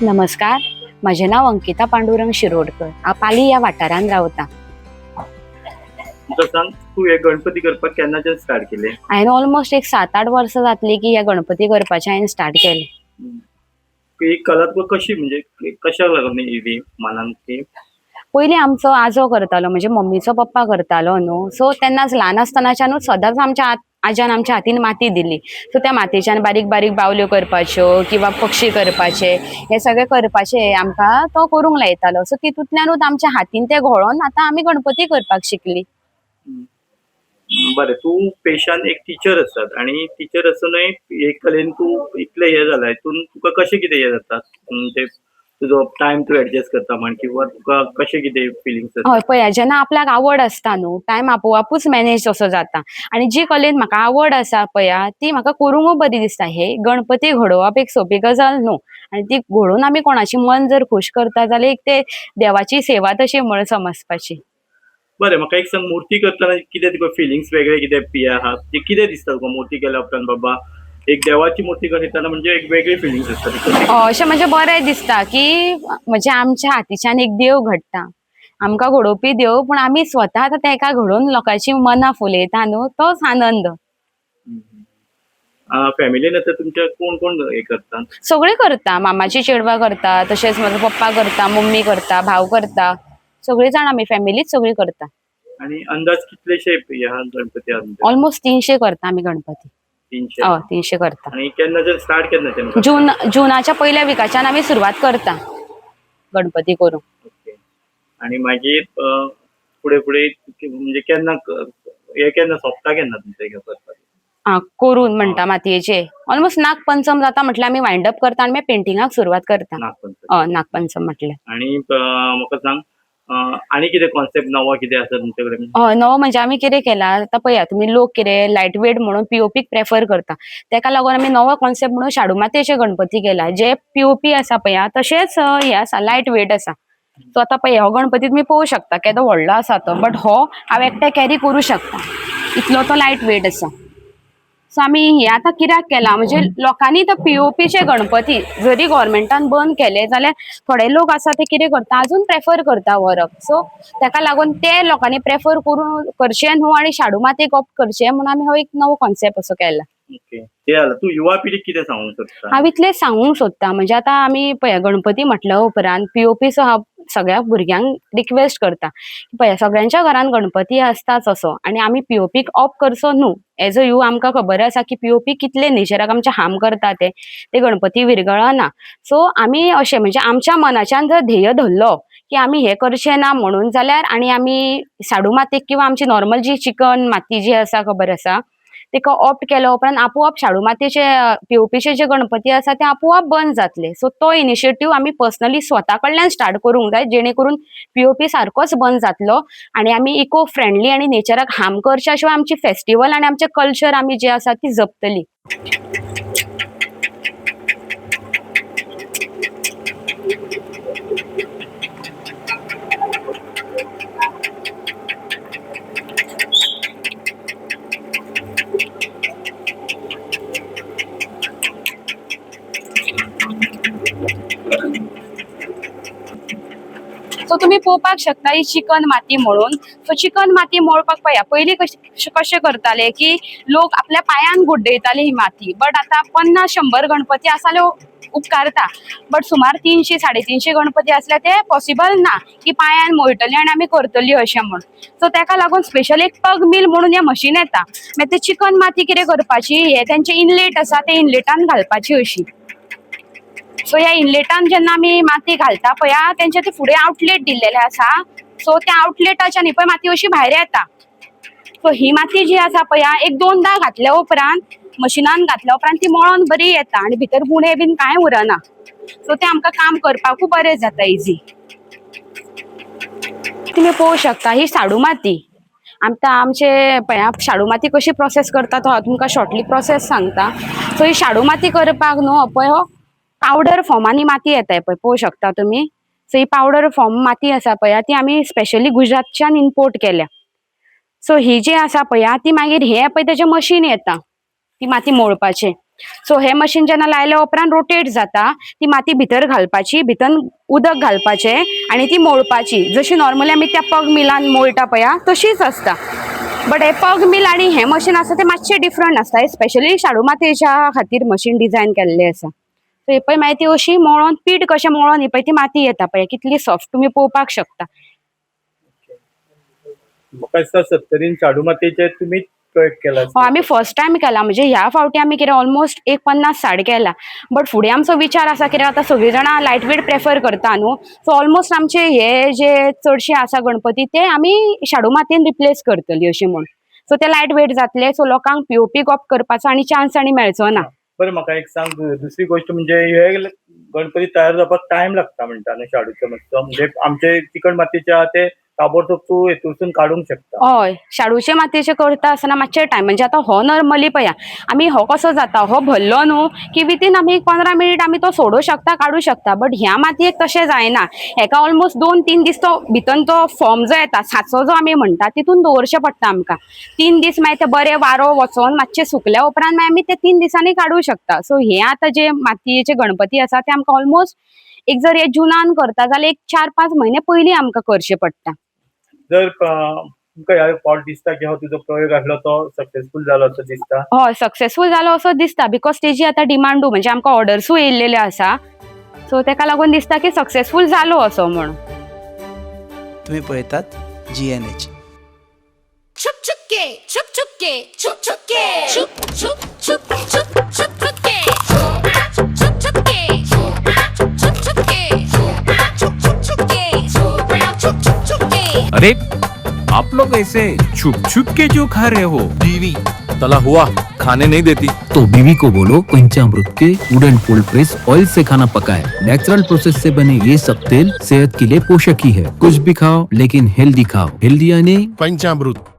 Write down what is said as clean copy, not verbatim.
नमस्कार, म्हजें नांव अंकिता पांडुरंग शिरोडकर. हांव पाली ह्या वाठारांत रावता. म्हाका सांग, तूं हे गणपती करपाक केन्नाच्यान स्टार्ट केले? हांवें ऑलमोस्ट एक 7-8 वर्सां जातली की ह्या गणपती करपाचें हांवें स्टार्ट केलें. ही कला तुका कशी, म्हणजे कशाक लागून येयली मनान की? पयलीं आमचो आजो करतालो, म्हणजे मम्मीचो पप्पा करतालो न्हू, सो तेन्नाच ल्हान आसतनाच्यानूच सदांच आमच्या आज्यान आमच्या हातीन माती दिली. सो त्या मातयेच्यान बारीक बारीक बावल्यो करपाच्यो किंवा पक्षी करपाचे, हे सगळें करपाचें आमकां तो करूंक लायतालो. सो तितूंतल्यानूच आमच्या हातीन तें घोळोन आतां आमी गणपती करपाक शिकली. बरें, तूं पेशान एक टिचर आसात आणि टिचर आसूनय हे कलेन तूं इतलें हें जाला, हितून तुका कशें कितें हें जाता, म्हणजे तुजो टायम तूं एडजस्ट करता म्हण किंवा तुका कशें कितें फिलिंग्स हय. येता? पळया, जेन्ना आपल्याक आवड आसता न्हू, टायम आपोआपूच मॅनेज असो जाता आनी जी कलेन म्हाका आवड आसा पळया, ती म्हाका करूंकूय बरी दिसता. हे गणपती घडोवप एक सोंपी गजाल न्हू आनी ती घडोवन आमी कोणाची मन जर खूश करता जाल्यार एक ते देवाची सेवा तशी म्हण समजपाची. बरें, म्हाका एक सांग, मुर्ती करतना कितें तुका फिलिंग्स वेगळे कितें पी आहा, म्हणजे कितें दिसता तुका मुर्ती केल्या उपरांत? बाबा, एक देवाची मुर्ती करतना म्हणजे एक वेगळी फिलिंग्स आसता, ती कशी? अशें म्हणजे बरें दिसता की म्हणजे आमच्या हातीच्यान एक देव घडटा. आमकां घडोवपी देव, पूण आमी स्वता आतां तेका घडोवन लोकांची मनां फुलयता न्हू, तोच आनंद. फॅमिलीन आतां तुमच्या कोण कोण हे करता? सगळीं करता. मामाची चेडवां करता, तशेंच म्हजो पप्पा करता, मम्मी करता, भाव करता. सगळीं जाणां, आमी फॅमिलीच सगळीं करता. आणि अंदाज कितलेशे ह्या गणपती आहा तुमचे? ऑलमोस्ट 300 करता आमी गणपती. 300? हय, 300 करता. आणि केन्नाच्यान स्टार्ट, केन्नाच्यान करता? जुनाच्या पयल्या विकाच्यान आमी सुरवात करता गणपती करूंक. ओके, आणि मागीर फुडें फुडें म्हणजे केन्ना हे, केन्ना सोंपता, केन्ना तुमचें हें करपाक? आं, करून म्हणटा मातयेचे ऑलमोस्ट नागपंचम जाता म्हटल्यार आमी वायंड अप करता आनी मागीर पेंटिंगाक सुरवात करता. नागपंचम? हय, नागपंचम म्हटल्यार. आणि म्हाका सांग, आणि कितें कॉन्सेप्ट नवो कितें आसा तुमचे कडेन? हय, नवो म्हणजे आमी कितें केला, आतां पळया तुमी, लोक कितें लायट वेट म्हणून पीओपीक प्रेफर करता. तेका लागून आमी नवो कॉन्सेप्ट म्हणून शाडू मातयेचे गणपती केला, जे पीओपी आसा पळया तशेंच हे आसा, लायट वेट आसा. सो आतां पळया, हो गणपती तुमी पळोवंक शकता केदो व्हडलो आसा तो, बट हो हांव एकटें कॅरी करूं शकता, इतलो तो लायट वेट आसा. सो आमी हे आतां कित्याक केला, म्हणजे लोकांनी तो पीओपीचे गणपती जरी गोवोरमेंटान बंद केले जाल्यार थोडे लोक आसा ते कितें करता, अजून प्रेफर करता व्हरप. सो ताका लागून ते लोकांनी प्रेफर करून करचें न्हू आनी शाडू मातयेक ऑप्ट करचें म्हणून आमी हो एक नवो कॉन्सेप्ट असो केला. ओके, ते जालें. तूं युवा पिढीक कितें सांगूंक सोदता? हांव इतलें सांगूंक सोदता, म्हणजे आतां आमी पळया, गणपती म्हटल्या उपरांत पीओपीचो हांव सगळ्या भुरग्यांक रिक्वेस्ट करता. पळया, सगळ्यांच्या घरान गणपती आसताच असो आनी आमी पीओपीक ऑप्ट करचो न्हू. एज अ you आमकां खबर आसा की पीओपी कितले नेचराक आमच्या हार्म करता, ते ते गणपती विरगळना. सो आमी अशें म्हणजे आमच्या मनाच्यान जर ध्येय धरलो की आमी हें करचें ना म्हणून जाल्यार आनी आमी साडू मातयेक किंवा आमची नॉर्मल जी चिकन माती जी आसा, खबर आसा, तेका ऑप्ट केल्या उपरांत आपोआप शाडू मातयेचे, पीओपीचे जे गणपती आसा ते आपोआप बंद जातले. सो तो इनिशिएटीव आमी पर्सनली स्वता कडल्यान स्टार्ट करूंक जाय, जेणे करून पीओपी सारकोच बंद जातलो आनी आमी इको फ्रेंडली आनी नेचराक हार्म करच्या शिवाय आमची फेस्टिवल आनी आमचें कल्चर आमी जे आसा ती जपतली. सो तुमी पळोवपाक शकता, ही चिकन माती म्हणून. सो चिकन माती मळपाक पळया, पयलीं कशें कशें करताले की लोक आपल्या पांयान गुड्डयताले ही माती, बट आतां 50-100 गणपती आसा जाल्यार उपकारता, बट सुमार 300 350 गणपती आसल्यार ते पॉसिबल ना की पांयान मोळटली आनी आमी करतली अशें म्हूण. सो तेका लागून स्पेशल एक पग मिल म्हणून हें मशीन येता. मागीर ते चिकन माती कितें करपाची, हे तेंचे इनलेट आसा, ते इनलेटान घालपाची अशी. सो ह्या इनलेटान जेन्ना आमी माती घालता पळया, तेंचे ते फुडें आउटलेट दिल्लेले आसा. सो त्या आउटलेटाच्यान ही पळय माती अशी भायर येता. सो ही माती जी आसा पळया, एक दोनदा घातल्या उपरांत, मशिनान घातल्या उपरांत ती मळोन बरी येता आनी भितर गुणे बीन कांय उरना. सो ते आमकां काम करपाकूय बरें जाता, इजी. तुमी पळोवंक शकता, ही साडू माती. आतां आमचे पळया, शाडू माती कशी प्रोसेस करता तो हांव तुमकां शॉर्टली प्रोसेस सांगता. सो ही शाडू माती करपाक न्हू, पळय, हो पावडर फॉर्मान ही माती येता पळय, पळोवंक शकता तुमी. सो ही पावडर फॉर्म माती आसा पळया, ती आमी स्पेशली गुजरातच्यान इम्पोर्ट केल्या. सो ही जी आसा पळया, ती मागीर हे पळय तेजें मशीन येता, ती माती मोळपाचें. सो हे मशीन जेन्ना लायल्या उपरांत रोटेट जाता, ती माती भितर घालपाची, भितर उदक घालपाचें आनी ती मोळपाची. जशी नॉर्मली आमी त्या पग मिलान मोळटा पळया, तशीच आसता. बट हे पग मिल आनी हें मशीन आसा तें मातशें डिफरंट आसता. हे स्पेशली शाडू मातयेच्या खातीर मशीन डिजायन केल्लें आसा. सो ही पळय, मागीर ती अशी मोळोन, पीठ कशें मोळोन, ही पळय ती माती येता पळय, कितली सॉफ्ट, तुमी पळोवपाक शकता. म्हाका दिसता सत्तरीन शाडू मातयेचेर तुमी प्रयोग केला. हो, आमी फर्स्ट टायम केला. म्हणजे ह्या फावटी आमी कितें ऑलमोस्ट एक 50-60 केला, बट फुडें आमचो विचार आसा, कित्याक आतां सगळीं जाणां लायट वेट प्रेफर करता न्हू, सो ऑलमोस्ट आमचे हे जे चडशे आसा गणपती, ते आमी शाडू मातयेन रिप्लेस करतली अशें म्हूण. सो ते लायट वेट जातले, सो लोकांक पीओपी कॉप करपाचो आनी चान्स आनी मेळचो ना. बरें, म्हाका एक सांग, दुसरी गोष्ट म्हणजे हे गणपती तयार जावपाक टायम लागता म्हणटा न्हू शाडूचो मातसो, म्हणजे आमचे चिकण मातयेचे आहा ते ताबडतोब तूं हेतूसून काडूंक शकता. हय, शाडूचे मातयेचे करता आसतना मातशे टायम. म्हणजे आतां हो नॉर्मली पळया आमी, हो कसो जाता, हो भरलो न्हू की वितीन आमी 15 मिनीट आमी तो सोडूं शकता, काडूं शकता. बट ह्या मातयेक तशें जायना. हेका ऑलमोस्ट 2-3 दीस तो भितर तो फॉर्म जो येता, साचो जो आमी म्हणटा, तितून दवरचें पडटा आमकां 3 दीस. मागीर ते बरे वारो वचोन मातशें सुकल्या उपरांत मागीर आमी ते 3 दिसांनी काडूं शकता. सो हे आतां जे मातयेचे गणपती आसा, ते आमकां ऑलमोस्ट एक जर हे जुनान करता जाल्यार एक 4-5 म्हयने पयलीं आमकां करचे पडटा. जर तुमकां ह्या फावट दिसता की हो तुजो प्रयोग आसलो तो सक्सेसफूल जालो असो दिसता? हय, सक्सेसफूल जालो असो दिसता, because तेजी आतां डिमांडू, म्हणजे आमकां ऑर्डर्सूय येयल्लेल्यो आसा. सो तेका लागून दिसता की सक्सेसफूल जालो असो म्हण. तुम्ही पळयतात जीएनएच. छुप छुप के, छुप छुप के, छुप छुप के, छुप छुप छुप छुप छुप छुप के, छुप छुप छुप के, छुप छुप छुप के, छुप छुप छुप के, छुप छुप छुप के. अरे, आप लोग ऐसे छुप छुप के जो खा रहे हो? बीवी तला हुआ खाने नहीं देती. तो बीवी को बोलो, पंचामृत के वुडन कोल्ड प्रेस ऑयल से खाना पकाए. नेचुरल प्रोसेस से बने ये सब तेल सेहत के लिए पोषक ही है. कुछ भी खाओ, लेकिन हेल्दी खाओ. हेल्दी यानी पंचामृत.